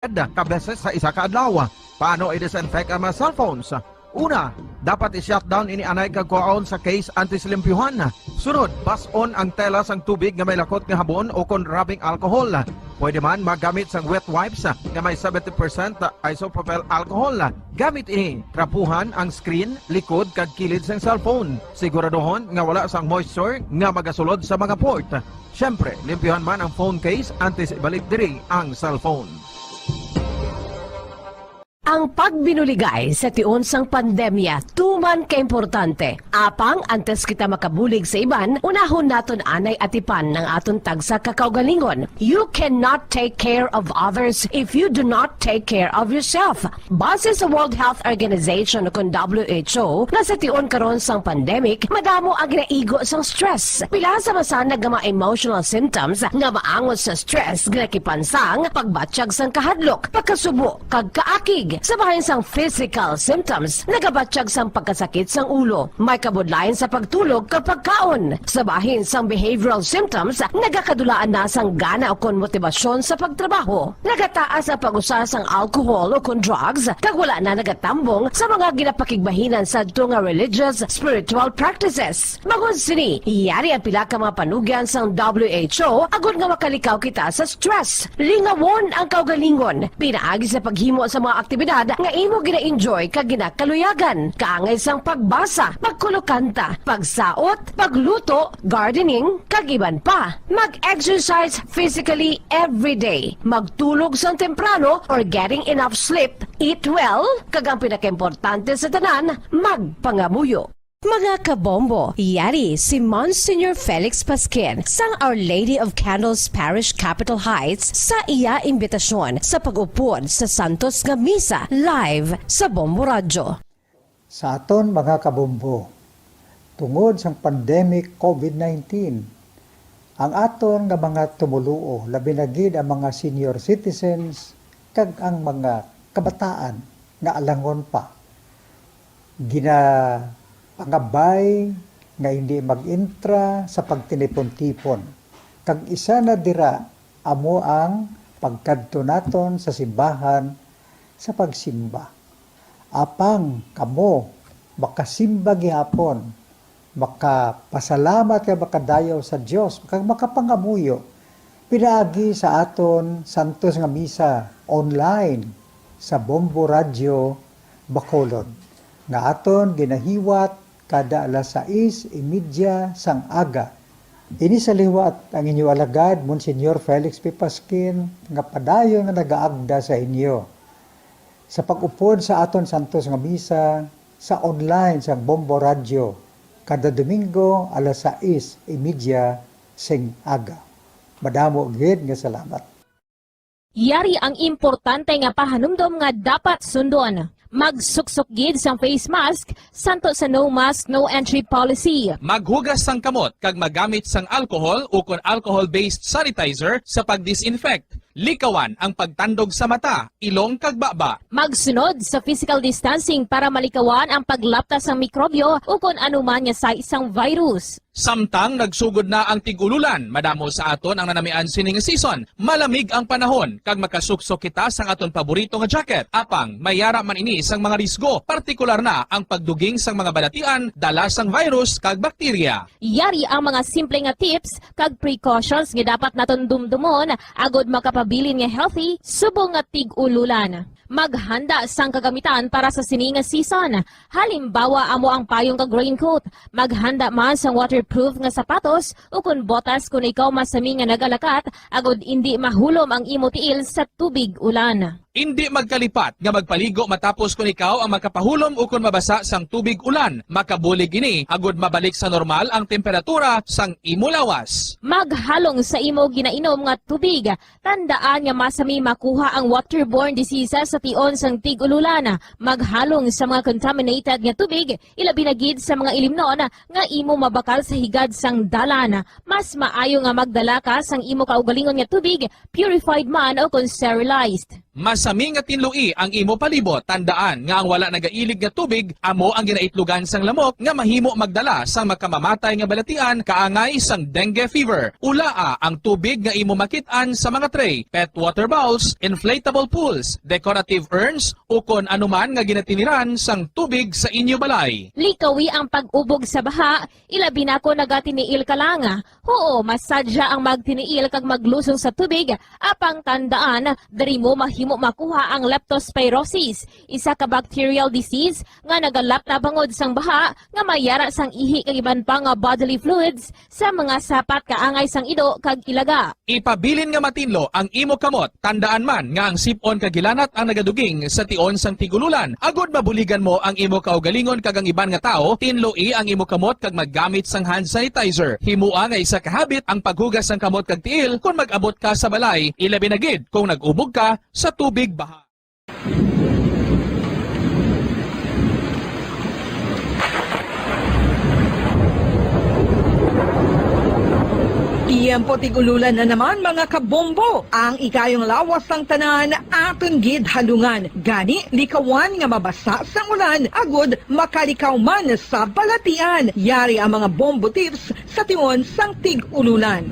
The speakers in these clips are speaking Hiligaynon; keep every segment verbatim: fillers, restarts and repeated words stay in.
ka beses sa isa ka adlaw. Paano i-disinfect ang mga cellphones? Una, dapat i-shutdown ini anay kag kuhaon sa case antes limpyuhan. Sunod, bas-on ang tela sang tubig nga may lakot nga habon o kon rubbing alcohol. Pwede man magamit sang wet wipes nga may seventy percent isopropyl alcohol. Gamit ini, trapuhan ang screen, likod kag kilid sang cellphone. Siguraduhon nga wala sang moisture nga magasulod sa mga port. Siyempre, limpyuhan man ang phone case antes ibalik diri ang cellphone. Ang pagbinuligay sa tion sang pandemya tuman ka importante. Apang antes kita makabulig sa iban, unahon naton anay atipan ang aton tagsa ka kaugalingon. You cannot take care of others if you do not take care of yourself. Base sa World Health Organization o kon W H O, nga sa tion karon sang pandemic, madamo ang ginaigo sang stress. Pila sa masanag nga mga emotional symptoms nga maangot sa stress, ginakipansang pagbatyag sang kahadlok, pagkasubo, kag kaakig. Sa bahin sang physical symptoms, nagabatyag sang pagkasakit sang ulo, may kabudlayan sa pagtulog kag pagkaon. Sa bahin sang behavioral symptoms, nagakadulaan na sang gana ukon motibasyon sa pagtrabaho. Nagataas ang pag-usa sang alcohol ukon drugs, kag wala na nagatambong sa mga ginapakigbahinan sadto nga religious, spiritual practices. Bangod sini, yari ang pila ka mga panugyan sang W H O agod nga makalikaw kita sa stress. Lingawon ang kaugalingon pinaagi sa paghimo sa mga aktibidad nga imo gina-enjoy kag ginakaluyagan, kaangay sang pagbasa, pagkulokanta, pagsaot, pagluto, gardening, kag iban pa. Mag-exercise physically every day. Magtulog sang temprano or getting enough sleep. Eat well, kag ang pinakaimportante sa tanan, magpangamuyo. Mga kabombo, yari si Monsignor Felix Pasquin sang Our Lady of Candles Parish, Capitol Heights, sa iya imbitasyon sa pag-upod sa Santos nga Misa live sa Bombo Radyo. Sa aton mga kabombo, tungod sang pandemic COVID nineteen, ang aton nga mga tumoluo, labi na gid ang mga senior citizens kag ang mga kabataan nga alangon pa, ginapangabay nga hindi mag-intra sa pagtinipon-tipon, kag isa na dira amo ang pagkadto naton sa simbahan sa pagsimba. Apang kamo makasimba gihapon, makapasalamat kag makadayaw sa Dios, kag makapangamuyo pinaagi sa aton santos nga misa online sa Bombo Radyo Bacolod, nga aton ginahiwat kada alas sais y media sang aga. Ini sa liwat ang inyo alagad, Monsignor Felix P. Pasquin, nga padayon nga nagaagda sa inyo sa pag-upod sa aton santos nga misa sa online sang Bombo Radyo kada Domingo alas sais y media sing aga. Madamo gid nga salamat. Yari ang importante nga pahanumdom nga dapat sundon. Magsuksok gid sang face mask santo sa no mask, no entry policy. Maghugas sang kamot kag magamit sang alcohol ukon alcohol-based sanitizer sa pag-disinfect. Likawan ang pagtandog sa mata, ilong kag baba. Magsunod sa physical distancing para malikawan ang paglapta sang mikrobyo ukon anuman nga sais sang virus. Samtang nagsugod na ang tig-ululan, madamo sa aton ang nanamian sini nga season. Malamig ang panahon, kag makasuksok kita sang aton paborito nga jacket. Apang may yara man ini sang mga risgo, partikular na ang pagduging sang mga balatian dala sang virus kag bakterya. Yari ang mga simple nga tips kag precautions nga dapat naton dumdumon agod makapabilin nga healthy subong nga tig-ululan. Maghanda sang kagamitan para sa sini nga season. Halimbawa, amo ang payong kag raincoat. Maghanda man sang waterproof nga sapatos ukon botas kon ikaw masami nga nagalakat, agod indi mahulom ang imo tiil sa tubig ulan. Indi magkalipat nga magpaligo matapos kon ikaw ang makapahulom ukon mabasa sang tubig ulan. Makabulig ini agod mabalik sa normal ang temperatura sang imo lawas. Maghalong sa imo ginainom nga tubig. Tandaan nga masami makuha ang waterborne diseases sa tion sang tig-ululan. Maghalong sa mga contaminated nga tubig, ilabi na gid sa mga ilimnon nga imo mabakal sa higad sang dalan. Mas maayo nga magdala ka sang imo kaugalingon nga tubig, purified man o kon sterilized. Mas Sami nga tinloi ang imo palibot, tandaan nga ang wala nagailig nga tubig amo ang ginaitlogan sang lamok nga mahimo magdala sang makamamatay nga balatian kaangay sang dengue fever. Ulaa ang tubig nga imo makit-an sa mga tray, pet water bowls, inflatable pools, decorative urns, ukon anuman nga ginatiniran sang tubig sa inyo balay. Likawi ang pag-ubog sa baha, ilabi na kon nagatiniil ka lang. Huo, masadya ang magtiniil kag maglusong sa tubig, apang tandaan, diri mo mahimo makuha ang leptospirosis, isa ka bacterial disease nga nagalap na bangod sang baha nga may yara sang ihi kag iban pa nga bodily fluids sa mga sapat kaangay sang ido kag ilaga. Ipabilin nga matinlo ang imo kamot. Tandaan man nga ang sip-on kag hilanat ang nagaduging sa tion sang tig-ululan, agod mabuligan mo ang imo kaugalingon kag ang iban nga tawo, tinloi ang imo kamot kag maggamit sang hand sanitizer. Himoa nga isa ka habit ang paghugas sang kamot kag tiil kon mag-abot ka sa balay, ilabi na gid kon nag-ubog ka sa tubig baha. Tiyempo tig-ululan na naman, mga kabombo. Ang ikayong lawas sang tanan aton gid halungan. Gani, likawan nga mabasa sang ulan agud makalikaw man sa balatian. Yari ang mga bombo tips sa tion sang tig-ululan.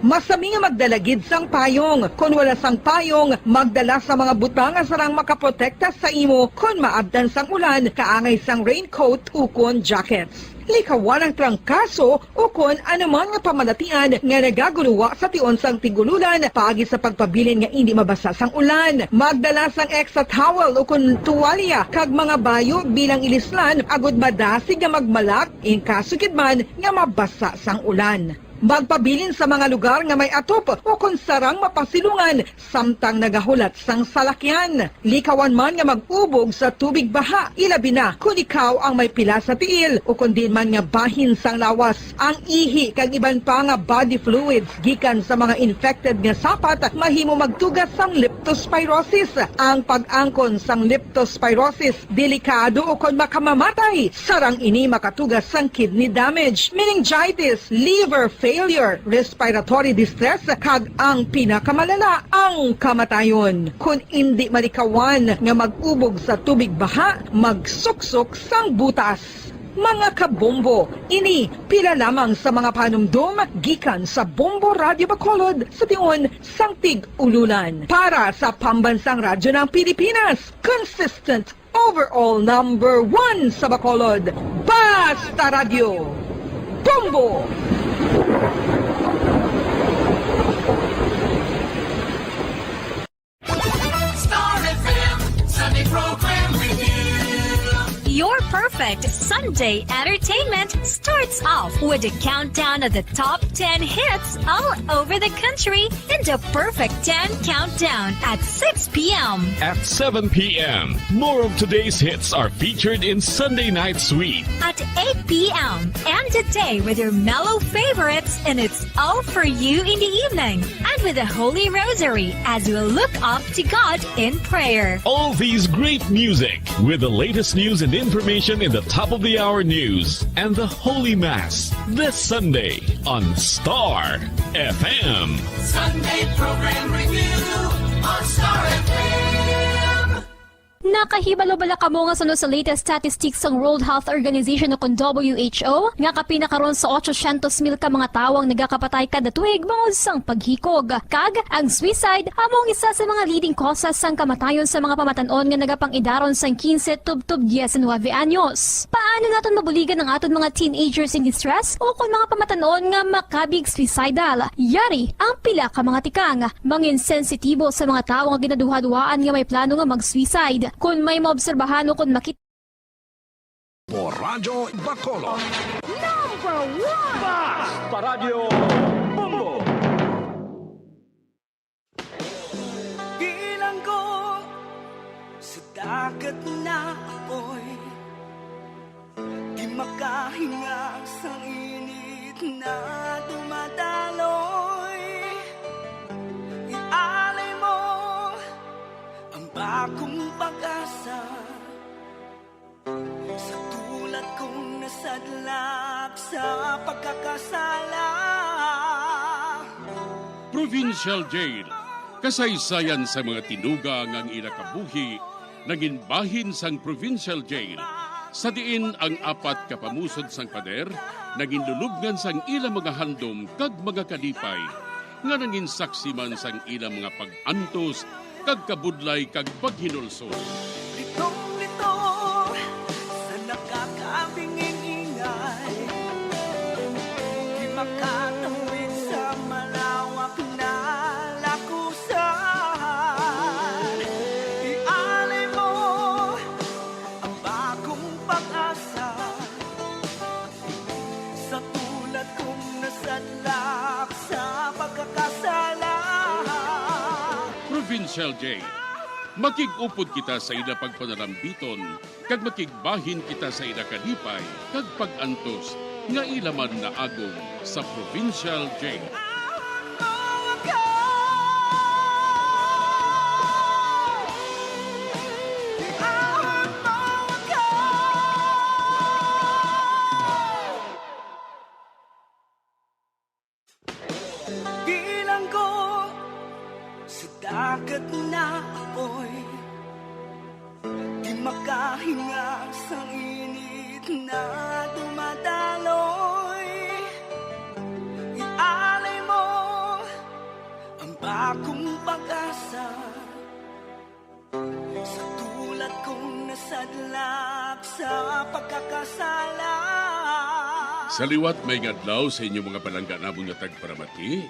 Masami nga magdala gid sang payong. Kon wala sang payong, magdala sa mga butang nga sarang makaprotekta sa imo kon maabtan sang ulan, kaangay sang raincoat ukon jackets. Likawan ang trangkaso ukon anuman nga pamalatian nga nagagulowa sa tion sang tig-ululan paagi sa pagpabilin nga indi mabasa sang ulan. Magdala sang extra towel ukon tuwalya kag mga bayo bilang ilislan agud madasig nga magmalak in kaso gid man nga mabasa sang ulan. Magpabilin sa mga lugar nga may atop ukon sarang mapasilungan samtang nagahulat sang salakyan. Likawan man nga mag-ubog sa tubig baha, ilabi na kon ikaw ang may pila sa tiil ukon diin man nga bahin sang lawas. Ang ihi kag iban pa nga body fluids gikan sa mga infected nga sapat mahimo magtuga sang leptospirosis. Ang pag-angkon sang leptospirosis delikado ukon makamamatay. Sarang ini makatuga sang kidney damage, meningitis, liver failure, respiratory distress, kag ang pinakamalala, ang kamatayon. Kon indi malikawan nga mag-ubog sa tubig baha, magsuksok sang butas. Mga kabombo, ini pila lamang sa mga panumdom gikan sa Bombo Radyo Bacolod sa tion sang tig-ululan. Para sa Pambansang Radyo ng Pilipinas, consistent overall number one sa Bacolod, Basta Radyo, Bombo! Star F M Sunday Program Review. Your perfect Sunday entertainment starts off with a countdown of the top ten hits all over the country in the Perfect ten Countdown at six p m. At seven p m, more of today's hits are featured in Sunday Night Sweet. At eight p m, end the day with your mellow favorites, and it's all for you in the evening. And with the Holy Rosary as we look up to God in prayer. All these great music with the latest news and information in the top of the hour news and the Holy Mass this Sunday on Star F M. Sunday Program Review on Star F M. Nakahibalo bala kamo nga suno sa latest statistics sang World Health Organization o kon W H O nga kapin na karon sa otsosyentos mil ka mga tawo ang nagakapatay kada tuig bangod sang paghikog? Kag ang suicide amo ang isa sa mga leading causes sang kamatayon sa mga pamatan-on nga nagapang-idaron sang quince tubtob diecinuebe anyos. Paano naton mabuligan ang aton mga teenagers in distress o kon mga pamatan-on nga makabig suicidal? Yari ang pila ka mga tikang. Mangin sensitibo sa mga tawo nga ginaduhaduhaan nga may plano nga mag-suicide. Kon may maobserbahan o kon makita Radyo Bacolod. Number one! Basta Radyo Bombo! Bilanggo sa dagat na apoy, di makahinga sa init na dumadaloy. Ialay mo ang bagong pag-asa sa tulad kong nasadlak sa pagkakasala. Provincial Jail. Kasaysayan sa mga tinuga nga ang ila kabuhi nangin bahin sang Provincial Jail, sa diin ang apat ka pamusod sang pader nangin lulubngan sang ila mga handom kag mga kalipay, nga nangin saksi man sang ila mga pag-antos kag kabudlay kag paghinulsol. Litong-lito sa nakakabinging ingay, di makatawid sa malawak na lakusan. Ialay mo ang bagong pag-asa. Sa tulad kong nasadlak sa pagkakasala. Provincial Jail. Makig-upod kita sa ila pagpanalambiton, kag makigbahin kita sa ila kalipay kag pag-antos nga ila man naagom sa Provincial Jail. Bilanggo sa dagat na apoy, di makahinga sang init na dumadaloy. Ialay mo ang bagong pag-asa. Sa tulad kong nasadlak sa pagkakasala. Sa liwat, maayong adlaw sa inyo, mga palangga namon nga tagparamati.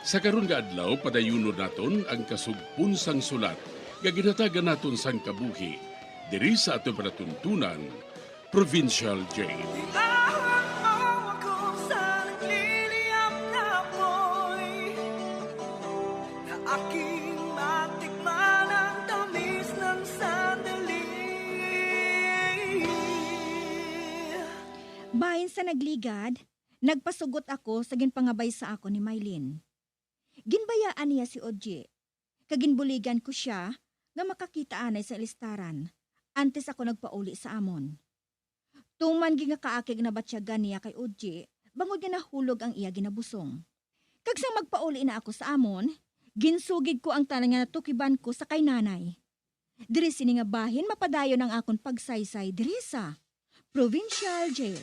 Sa karon nga adlaw, padayunon naton ang kasugpon sang sulat nga ginhatagan naton sang kabuhi diri sa aton palatuntunan, Provincial Jail. Iahon mo ako sa nagliliyab na apoy, na aking matikman ang tamis ng sandali. Bahin sa nagligad, nagpasugot ako sa ginpangabay sa akon ni Mylene. Ginbayaan niya si Oji, kag ginbuligan ko sia nga makakita anay sa listaran antes ako nagpauli sa amon. Tuman gid nga kaakig ang nabatyagan niya kay Oji bangod nga nahulog ang iya ginabusong. Kag sang magpauli na ako sa amon, ginsugid ko ang tanan nga natukiban ko sa kay Nanay. Diri sini nga bahin mapadayon ang akon pagsaysay diri sa Provincial Jail.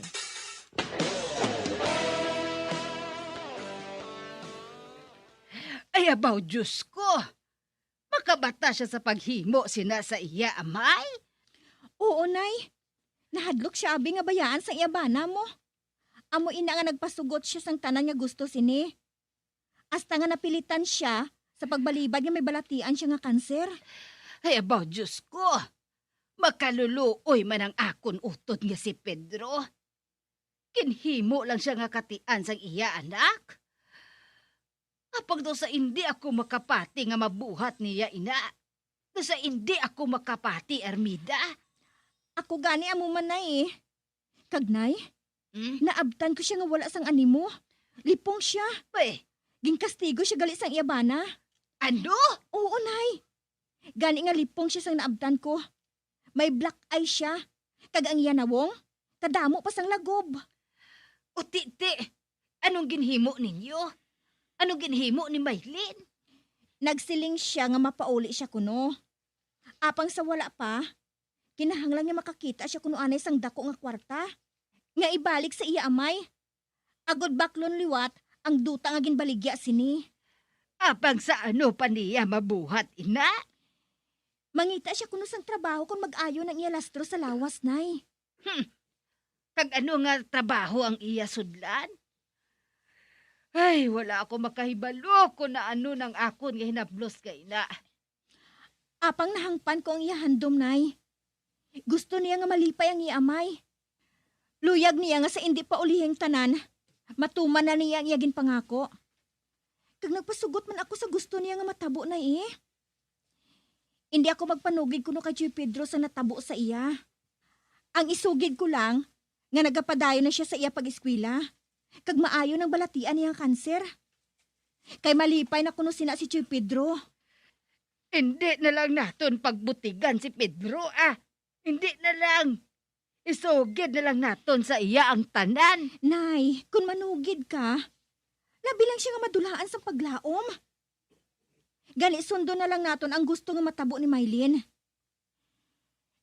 Ay, abaw, Diyos ko! Makabata sia sa paghimo sina sa iya amay? Oo, Nay. Nahadlok sia abi nga bayaan sang iya bana mo. Amo ina nga nagpasugot sia sang tanan nga gusto sini. Hasta nga napilitan sia sa pagbalibad nga may balatian sia nga kanser. Ay, abaw, Diyos ko! Makaluluoy man ang akon utod nga si Pedro. Ginhimo lang sia nga katian sang iya anak. Apang daw sa indi ako makapati nga mabuhat niya ina, daw sa indi ako makapati, Armida. Ako gani amo man, Nay, eh. Kag, Nay, Hmm? naabtan ko sia nga wala sang animo. Lipong sia. Uy. Ginkastigo sia gali sang iya bana. Ano? Oo, Nay. Gani nga lipong sia sang naabtan ko. May black eye sia. Kag ang iya nawong, kadamo pa sang lagob. O, ti, ti, anong ginhimo ninyo? Anong ginhimo ni Mylene? Nagsiling sia nga mapauli sia kuno. Apang sa wala pa, kinahanglan nga makakita sia kuno anay sang dako nga kwarta nga ibalik sa iya amay, agod baklon liwat ang duta nga ginbaligya sini. Apang sa ano pa niya mabuhat, ina? Mangita sia kuno sang trabaho kon mag-ayo ang iya lastro sa lawas, Nay. Hmm. Kag ano nga trabaho ang iya sudlan? Ay, wala ako makahibalo kon ano nang akon nga hinablos kay ina. Apang nahangpan ko ang iya handom, Nay. Gusto niya nga malipay ang iya amay. Luyag niya nga sa indi pa ulihi ang tanan, matuman na niya ang iya ginpangako. Kag nagpasugot man ako sa gusto niya nga matabo, Nay, eh. Indi ako magpanugid kuno kay Tioy Pedro sa natabo sa iya. Ang isugid ko lang nga nagapadayon na sia sa iya pag-eskwela, kag maayo nang balatian niya ang kanser. Kay malipay na kuno sina si Tioy Pedro. Indi na lang naton pagbutigan si Pedro, ah. Indi na lang. Isugid na lang naton sa iya ang tanan. Nay, kon manugid ka, Labi lang siya nga madulaan sang paglaom. Gani, sundon na lang naton ang gusto nga matabo ni Mylene.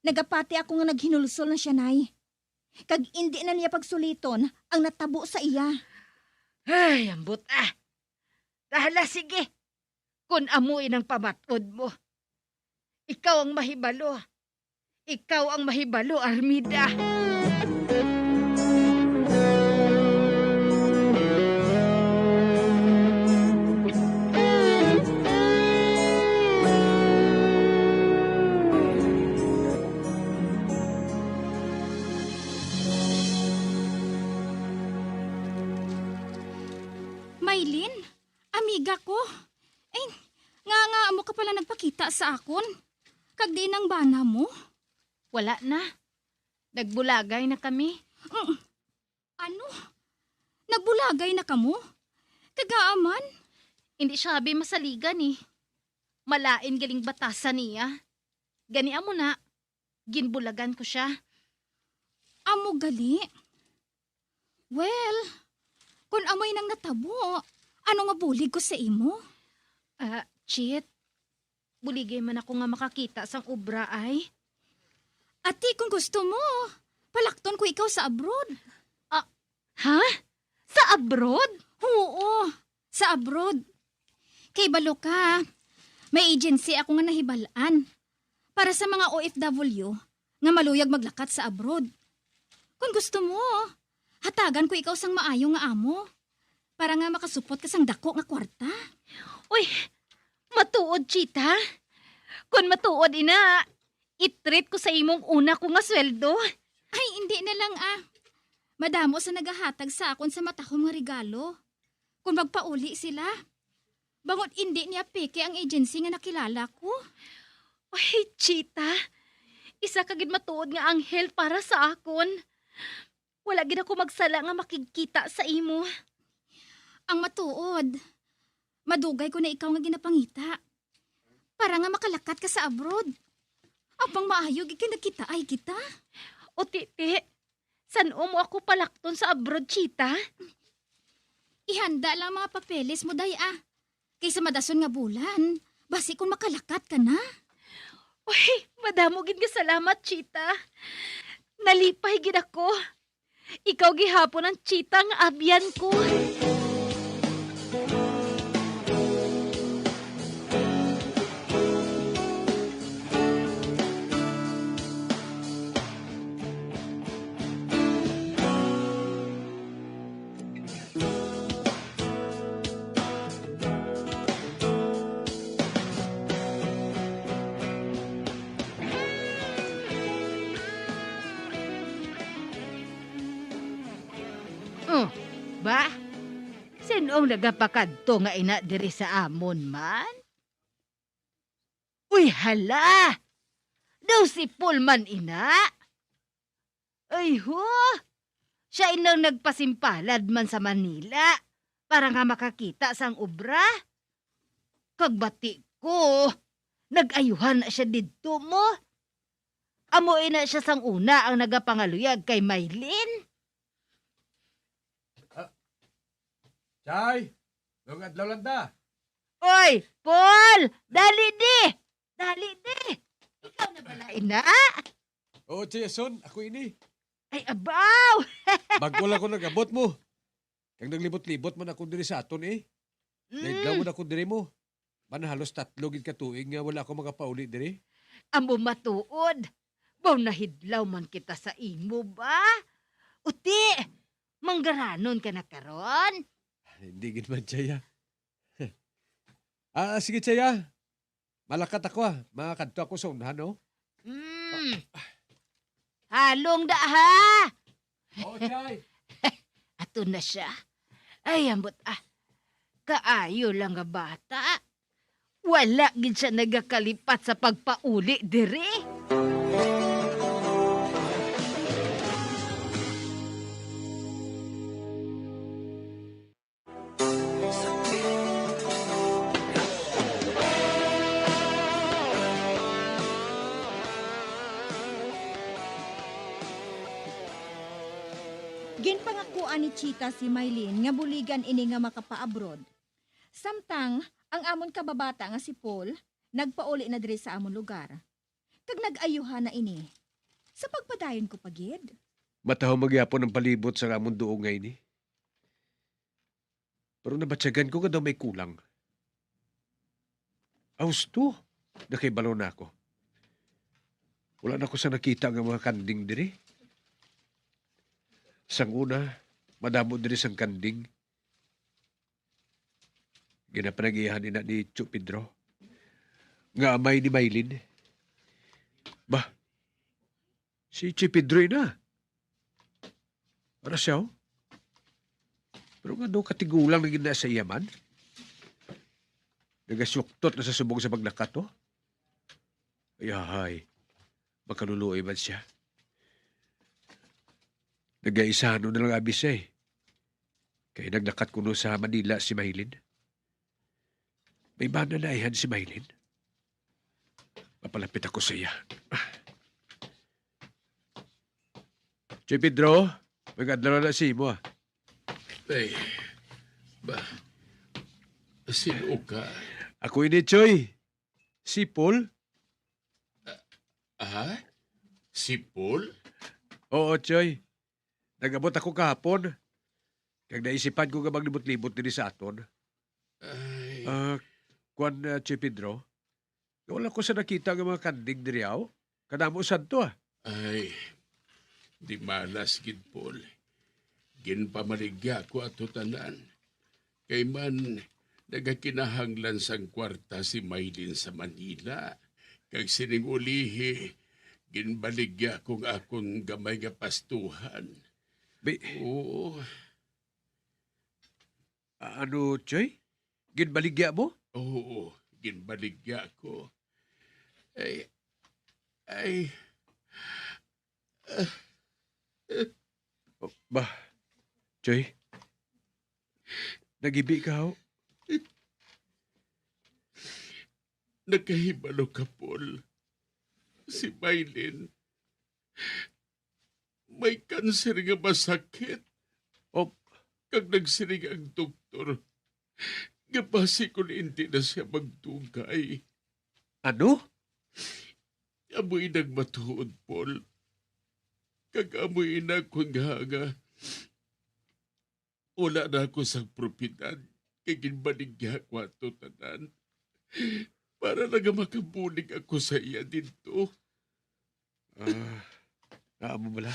Nagapati ako nga naghinulsol na siya, Nay. Kag indi na niya pagsuliton ang natabo sa iya. Ay, ambot, ah. Tahala, sige. Kon amo inang pamat-od mo, ikaw ang mahibalo. Ikaw ang mahibalo, Armida. Mylene, amiga ko. Ay, nga, nga amo ka pala nagpakita sa akon. Kag diin ang bana mo? Wala na. Nagbulagay na kami. Mm. Ano? Nagbulagay na kamo? Kag-a man? Hindi siya abi masaligan, eh. Malain galing batasan niya. Gani amo na, ginbulagan ko siya. Amo gali? Well, kun amo inang natabo, ano nga bulig ko sa imo? Ah, Chit, buligay man ako nga makakita sang obra, ay. Ati, kung gusto mo, palakton ko ikaw sa abroad. Ah, ha? Sa abroad? Oo, sa abroad. Kay balo ka, may agency ako nga nahibal-an para sa mga O F W nga maluyag maglakat sa abroad. Kung gusto mo, hatagan ko ikaw sang maayo nga amo para nga makasupot ka sang dako nga kwarta. Uy, matuod, Chita? Kon matuod ina, i-treat ko sa imong una ko nga sweldo. Ay, hindi na lang, ah. Madamo sa nagahatag sa akon sa matahom nga regalo. Kung magpauli sila, bangod indi niya peke ang agency nga nakilala ko. Ay, Chita, isa ka gid matuod nga anghel para sa akon. Wala gid ako magsala nga makigkita sa imo. Ang matuod, madugay ko na ikaw nga ginapangita para nga makalakat ka sa abroad. Apang maayo gid kay nagkitaay kita. O, Titi, san-o mo ako palakton sa abroad, Chita? Ihanda lang mga papeles mo, day, ah. Kay sa madason nga bulan, basi kung makalakat ka na. Uy, madamo gid nga salamat, Chita. Nalipay gid ako. Ikaw gihapon ang Chita nga abyan ko. Oh, ba? Sin-o ang nagapakadto nga ina diri sa amon man? Uy, hala! Daw si Paul man ina? Ay, ho! Siya inang nagpasimpalad man sa Manila para nga makakita sang obra. Kag bati ko, nag-ayuhan na siya didto mo. Amo ina siya sang una ang nagapangaluyag kay Mylene. Ah, Chay, ngayong adlaw lang da. Oy, Paul! Dali di! Dali di! Ikaw na bala, ina? Oo, Chay, Jason, ako ini. Ay, abaw! Bago lang ko nag-abot mo. Kag naglibot-libot man ako diri sa aton, eh. Mm. Naidlaw man ako diri mo. Man, halos tatlo gid ka tuig nga wala ako makapauli diri. Amo matuod. Baw nahidlaw man kita sa imo ba? Uti, manggaranon ka na karon? Hindi gid man, Chaya. Ah, sige, Chaya. Malakat ako, ah. Makakadto ako sa unahan, no? Mm. Halong da, ha? Oo, Chay. Ato na siya. Ay, ambot, ah. Kaayo lang nga bata. Wala gid siya nagakalipat sa pagpauli diri. Ginpangakuan ni Chita si Mylene nga buligan ini nga makapa-abroad. Samtang ang amon kababata nga si Paul nagpauli na diri sa amon lugar, kag nag-ayuhan na ini. Sa pagpadayon ko pa gid. Matahom man gihapon ang palibot sa amon duog nga ini. Pero nabatyagan ko nga daw may kulang. Husto, nakahibalo na ako. Wala na ko sa nakita nga mga kanding diri. Sang una, madamo diri sang kanding. Ginapanag-iyahan ina ni Tio Pedro, nga amay ni Mylene. Bah, si Tio Pedro ina. Para siya, oh. Pero nga daw katigulang na gid na sa iya man. Nagasuktot na sa subong sa paglakat, oh. Ay, ay. Makaluluoy man siya. Nagaisahan na lang abi siya, eh. Kay naglakat kuno sa Manila si Mylene. May bana na ayhan si Mylene. Mapalapit ako sa iya. Tio Pedro, may adlaw na sa imo, ah. Ay, ba, sino ka? Ako ini, Choy. Si Paul. Ah, si Paul? Oo, Choy. Nag-abot ako kahapon. Kag naisipan ko nga maglibot-libot diri sa aton. Ay. Ah, kuwan, ah, Tio Pedro, wala ko sa nakita nga mga kanding diri, aw? Kadamo sadto, ah. Ay, di malas gid, Paul. Ginpamaligya ko ato tanan. Kay man, nagakinahanglan sang kwarta si Mylene sa Manila. Kag sining ulihi, ginbaligya ko ang akon gamay nga pastuhan. Bi- Oo. A-, ano, Choy? Ginbaligya mo? Oo, ginbaligya ko. Ay, ay. Oh, ba, Choy? Nagibi ka, ho? Nakahibalo ka, Paul. Si Mylene, may kanser nga masakit. Oh. Kag nagsiling ang doktor nga basi kon hindi na siya magdugay. Ano? Amo inang matuod, Paul. Kag amo ina kon nga, nga wala na ako sa propiedad, kay ginbaligya ko ato tanan. Para lang nga makabulig ako sa iya didto. Ah, amo bala?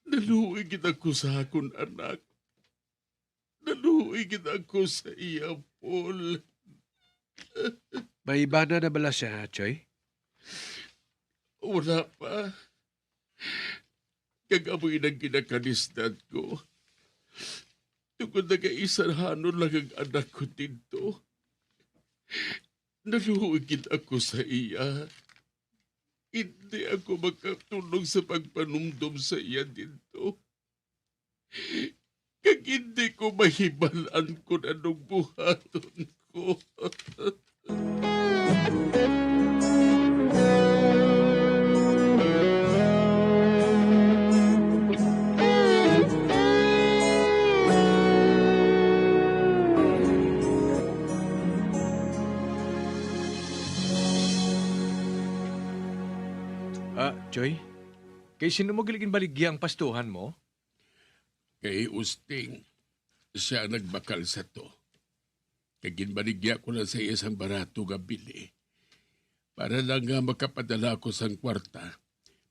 Naluoy gid ako sa akon anak. Naluoy gid ako sa iya, Paul. May bana na bala siya, Choy? Wala pa. Kag amo inang ginakalisdan ko. Tungod nagaisahanon lang ang anak ko didto. Naluoy gid ako sa iya. Hindi ako makatulog sa pagpanumdom sa iya didto. Kag hindi ko mahibal-an kon anong buhaton ko. Ah, Choy, kay sino mo gali ginbaligya ang pastuhan mo? Kay Usting, sia ang nagbakal sa to. Kag ginbaligya ko lang sa iya sang barato nga bili, para lang nga makapadala ako sang kwarta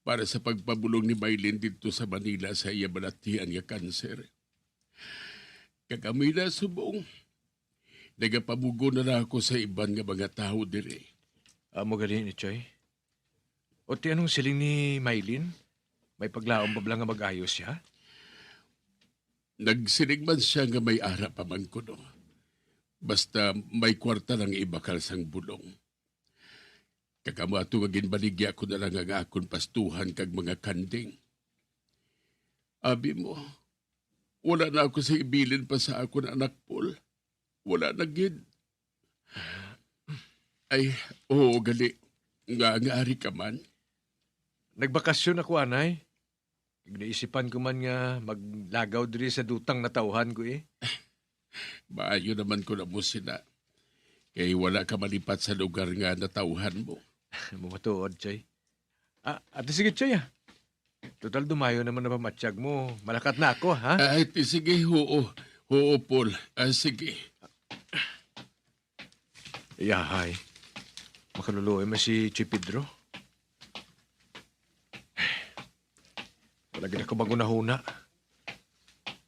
para sa pagpabulong ni Mylene didto sa Manila sa iya balatian nga kanser. Kag amo na subong, nagapamugon na lang ako sa iban nga mga tawo diri. Amo gali ni, Choy. O ti anong siling ni Mylene? May paglaom pa bala nga mag-ayo sia? Nagsiling man sia nga may ara pa man kuno. Basta may kwarta lang ibakal sang bulong. Kag amo ato nga ginbaligya ko na lang ang akon pastuhan kag mga kanding. Abi mo, wala na ako sa ibilin pa sa akon anak, Paul. Wala na gid. Ay, oo, gali. Nga, nga ari ka man? Nagbakasyon ako, anay. Naisipan ko man nga maglagaw diri sa dutang natawhan ko, eh. Maayo naman ko na mo sina. Kay wala ka malipat sa lugar nga natawhan mo. Matuod, Chay. Ah, ate, sige, Chay, ah. Total, dumayo naman na pamatyag mo. Malakat na ako, ha? Ay, ti-, sige, oo. Oo, Paul. Ah, sige. Yahay. Makaluluoy man si Chay Pedro. Wala gid ako magunahuna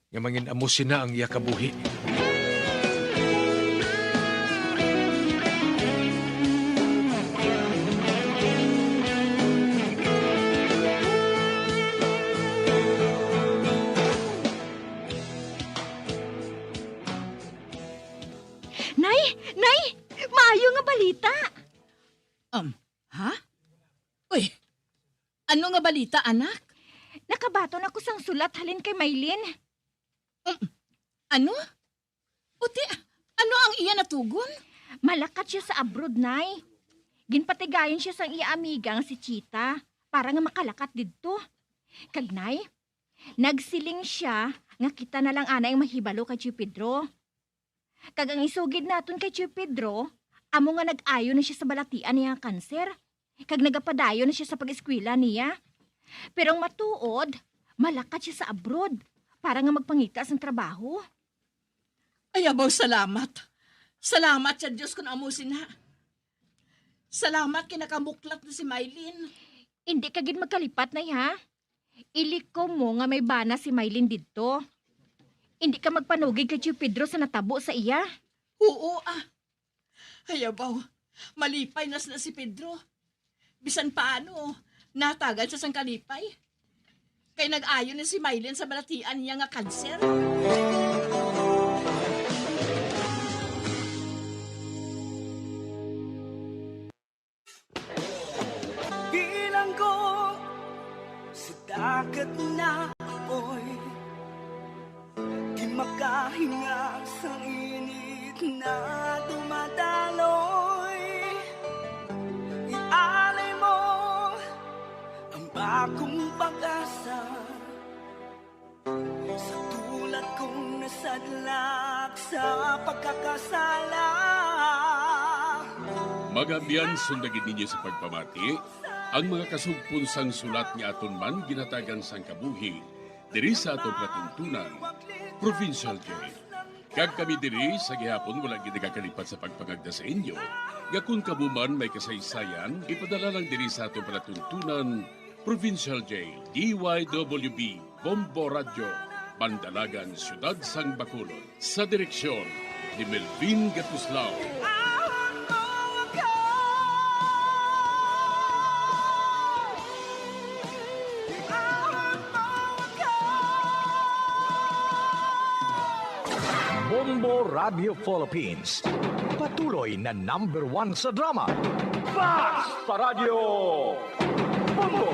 nga mangin-amo sina ang iya kabuhi. Nay! Nay! Maayo nga balita! Um, ha? Uy, ano nga balita, anak? Nakabaton ako sang sulat halin kay Maylin. Um, ano? Uti, ano ang iya natugon? Malakat siya sa abroad, Nay. Ginpatigayon siya sang iya amiga nga si Chita para nga makalakat didto. Kag, Nay, nagsiling siya nga kita na lang anay ang mahibalo kay Tio Pedro. Kag ang isugid naton kay Tio Pedro, amo nga nag-ayo na siya sa balatian niya nga kanser, kag nagapadayon na siya sa pag-eskwela niya. Pero ang matuod, malakat siya sa abroad para nga magpangita sang trabaho. Ay, abaw, salamat. Salamat sa Dios kun amo sina. Salamat kay nakamuklat na si Mylene. Indi ka gid magkalipat, Nay, ha? Ilikom mo nga may bana si Mylene didto. Indi ka magpanugid kay Tio Pedro sa natabo sa iya. Oo, ah. Ay, abaw, malipay na sila si Pedro. Bisan paano, natagan siya sang kalipay. Kay nag-ayo na si Mylene sa balatian niya nga kanser. Bilanggo sa dagat na apoy, di makahinga sa init na dumadaloy. Ialay mo ang bagong pag-asa sa tulad kong nasadlak sa pagkakasala. Mga abyan, sundagin ninyo sa pagpamati ang mga kasugpon sang sulat nga aton man ginhatagan sang kabuhi diri sa aton palatuntunan, Provincial Jail. Kag kami diri sa gihapon wala gid nagakalipat sa pagpangagda sa inyo nga kon kamo man may kasaysayan, ipadala lang diri sa aton palatuntunan, Provincial Jail, D Y W B, Bombo Radyo, Bandalagan, Siyudad sang Bacolod. Sa direksyon ni Melvin Gatuslao. Bombo Radio Philippines, patuloy na number one sa drama. Basta Radyo Bombo!